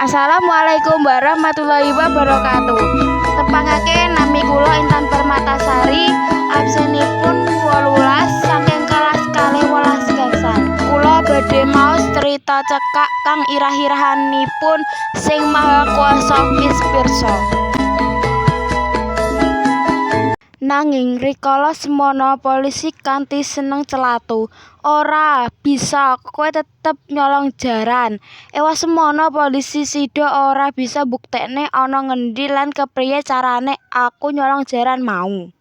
Assalamualaikum warahmatullahi wabarakatuh. Tepangake nami kula Intan Permatasari, absenipun 18 saking kelas 12 gangsal. Kula badhe maos cerita cekak kang irah-irahanipun Sing Maha Kuwasa Wis Pirsa. Nanging rikala semana polisi kanthi seneng celathu, "Ora bisa, kowe tetep nyolong jaran." Ewa semana polisi sida ora bisa mbuktekne ana ngendi lan kepriye carane aku nyolong jaran mau.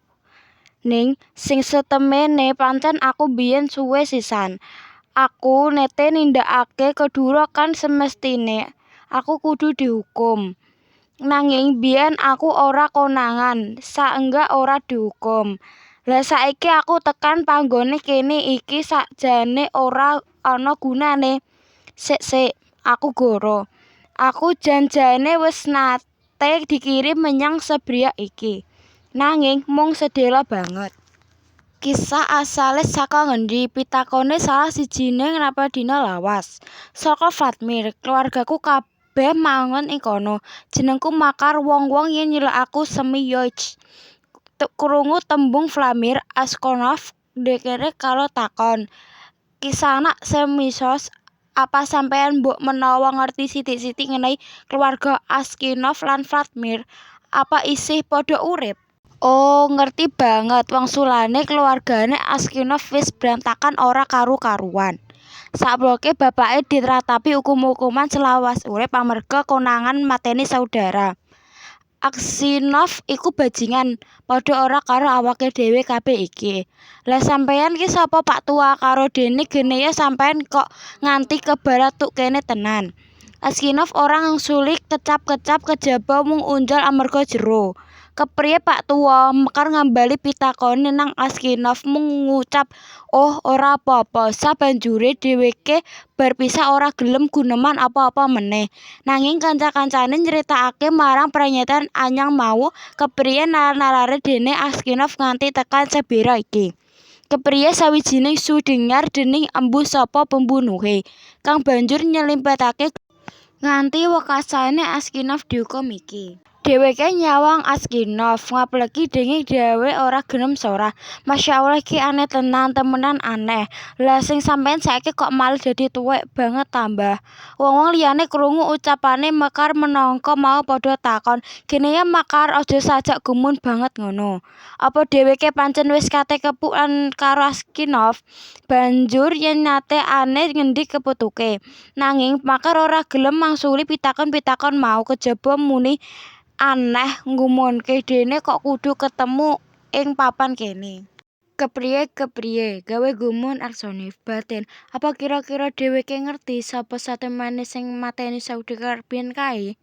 Ning sing setemene pancen aku biyen suwe sisan. Aku nete nindakake kedura kang semestine aku kudu dihukum. Nanging biyen aku ora konangan, saengga ora dihukum. Lah saiki aku tekan panggone kene iki sakjane ora ana gunane. Sik sik, aku goro. Aku jan-jane wis nate dikirim menyang Siberia iki. Nanging mung sedhela banget. Kisah asale saka ngendi? Pitakone salah sijining narapidana lawas. Saka Vladimir, keluargaku kabeh manggon ing kono. Jenengku Makar, wong-wong yen nyeluk aku Semyoich. Krungu tembung Vladimir, Askinov dheweke kala takon, "Kisanak Semyoich, apa sampeyan mbok menawa ngerti sithik-sithik ngenai keluarga Askinov lan Vladimir? Apa isih padha urip?" "Oh, ngerti banget," wangsulane, "keluargane Askinov wis brantakan ora karu-karuan. Sakbloke bapake ditratapi ukum-ukuman selawas urip amarga konangan mateni saudara. Aksinov iku bajingan, padha ora karo awake dhewe kabeh iki. Lah sampeyan ki sapa Pak Tua? Karo dene geneya sampeyan kok nganti kebara tuk kene tenan." Askinov ora ngangsuli kecap-kecap kejaba mung unjal amarga jero. "Kepriye Pak Tua?" Makar ngambali pitakone nang Askinov mung ngucap, "Oh, ora apa-apa." Sabanjure dheweke bar pisah ora gelem guneman apa-apa meneh. Nanging kanca-kancane nyritakake marang pranyetan anyang mau kepriye nalar-nalare dene Askinov nganti tekan Siberia iki. Kepriye sawijining saudegar dening embuh sapa pembunuhe, kang banjur nyelimpetake nganti wekasane Askinov diukum iki. Dheweke nyawang Askinov ngapleki dening dhewe ora gelem sorah. "Masyaallah, iki aneh tenan, temenan aneh. Lah sing sampeyan saiki kok malah dadi tuwek banget ta, Mbah?" Wong-wong liyane krungu ucapane Makar menangka mau padha takon, "Geneya Makar, aja sajak gumun banget ngono. Apa dheweke pancen wis kate kepethuk karo Askinov? Banjur yen nate ane ngendi kepethuke?" Nanging Makar ora gelem mangsuli pitakon-pitakon mau kejaba muni, "Aneh, nggumunke dene kok kudu ketemu ing papan kene. Kepriye-kepriye?" gawe gumun Arseniy. Batin, apa kira-kira dheweke ngerti sapa satemene sing mateni saudegar biyen kae?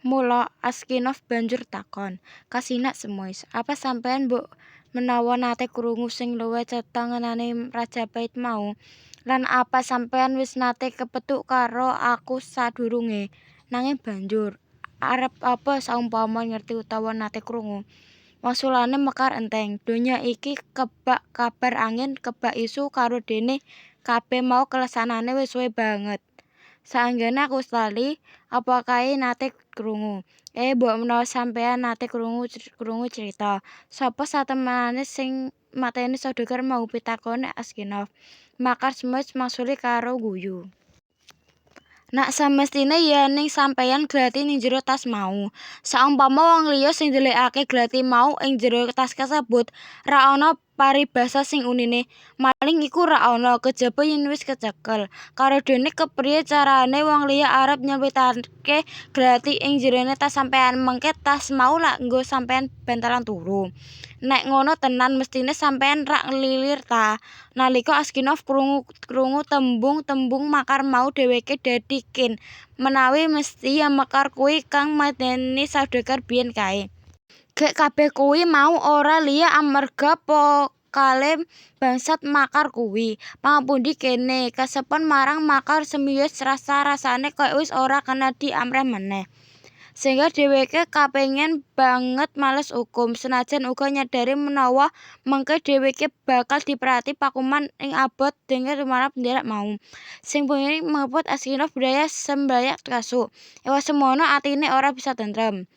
Mula Askinov banjur takon, "Kasinak Semyoich, apa sampeyan mbok menawa nate krungu sing luwih cetha ngenani Raja Pait mau? Lan apa sampeyan wis nate kepethuk karo aku sadurunge?" "Nanging banjur arep apa saumpama ngerti utawa nate krungu?" Wangsulane Makar enteng. "Donya iki kebak kabar angin, kebak isu, karo dene kabeh mau kelaksanane wis suwe banget. Saenggane aku wis lali apa kae nate krungu. Eh, mbok menawa sampeyan nate krungu crita. Sapa satemene sing mateni saudagar mau?" pitakone Askinov. Makar Semyoich mangsuli karo guyu. "Nak samestine ya ning sampeyan glati ning jero tas mau. Saumpama wong liya sing ndelikake glati mau ing jero tas kasebut, ra ana paribasa sing unine, 'Maling iku ra ana, kejaba yen wis kecekel.' Karo dene kepriye carane wong liya arep nyelipitake glati ing jerone tas sampeyan? Mengke tas mau lak nggo sampeyan bantalan turu. Nek ngono tenan mestine sampeyan rak nglilir ta?" Nalika Askinov krungu tembung-tembung Makar mau dheweke dadi kin menawi mesthi ya Makar kuwi kang mateni saudagar biyen kae. Gek kabeh kuwi mau ora liya amarga pokale bangsat Makar kuwi. Pangapundi kene? Kasepen marang Makar Semyoich rasa-rasane kaya wis ora kena diamrih meneh. Sehingga dheweke kapengin banget males ukum, senajan uga nyadari menawa mengke dheweke bakal diprati pakuman sing abot dening tumrap nderek mau. Sing bengi mebut Askinov braya sembrayak kasuk. Ewa semono atine ora bisa tentrem.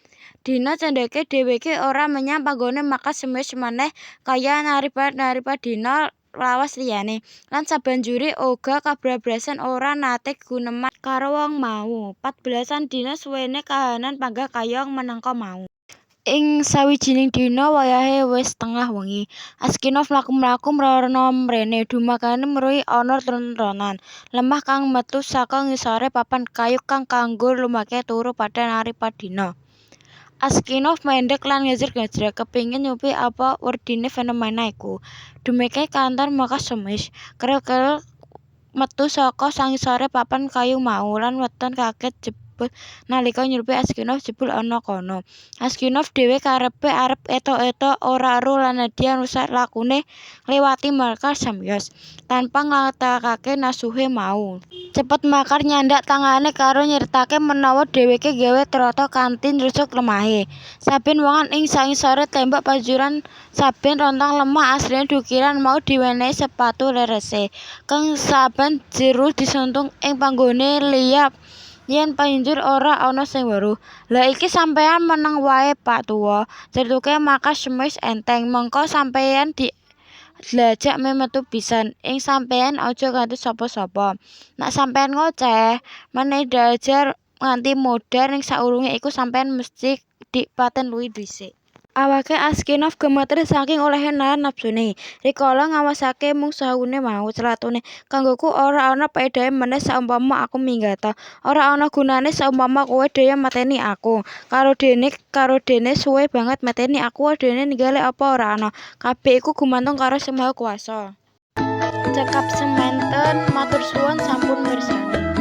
Dina cendheke dheweke ora menyang panggone Makar Semyonich maneh kaya naripa-naripa dina lawas liyane. Lan sabanjure uga kebablasan ora nate guneman karo wong mau. Patbelasan dina suwene kahanan panggah kaya minangka mau. Ing sawijining dina wayahe wis tengah wengi, Askinov mlaku-mlaku mrana-mrene dumakane meruhi ana tron-tronan lemah kang metu saka ngisore papan kayu kang kanggo lumbahe turu padha naripa dina. Askinov mendhek lan ngajreg-ngajreg kepingin nyrupi apa werdine fenomena iku. Dumeke kantor Makar Semyonich. Keril-keril metu saka sangisore papan kayu mau lan weton kaget jebul nalika nyrupi Askinov jebul ana kono. Askinov dhewe karepe arep etho-etho ora eru lan nedya rusak lakune ngliwati Makar Semyonich tanpa nglatakake nasuhe mau. Cepet Makar nyandak tangane karo nyritake menawa dheweke gawe trata kanthi nrusuk lemahe. Saben wongan ing sangisore tembok pancuran saben rontong lemah asrine dukiran mau diwenehi sepatu lerese kang saben jeru disuntung ing panggone liya yen banjur ora ana sing weruh. "Lha iki sampeyan meneng wae Pak Tuwa," cethuke Makar Semyonich enteng. "Mengko sampeyan dlajak memetu pisan ing sampeyan aja nganti sapa-sapa. Nek sampeyan ngoceh meneh diajar nganti modar ning saurunge iku sampeyan mesthi dik paten luwih dhisik." Awake Askinov gemeter saking olehe nahan napsune. Rikala ngawasake mungsuhane mau, celathune, "Kanggoku ora ana paedahe meneh saumpama aku minggata. Ora ana gunane saumpama kowe dhewe mateni aku. Karodene suwe banget mateni aku wedine ninggale apa ora ana. Kabeh iku gumantung karo Sing Maha Kuwasa." Cekap semanten, matur suwun sampun mirsani.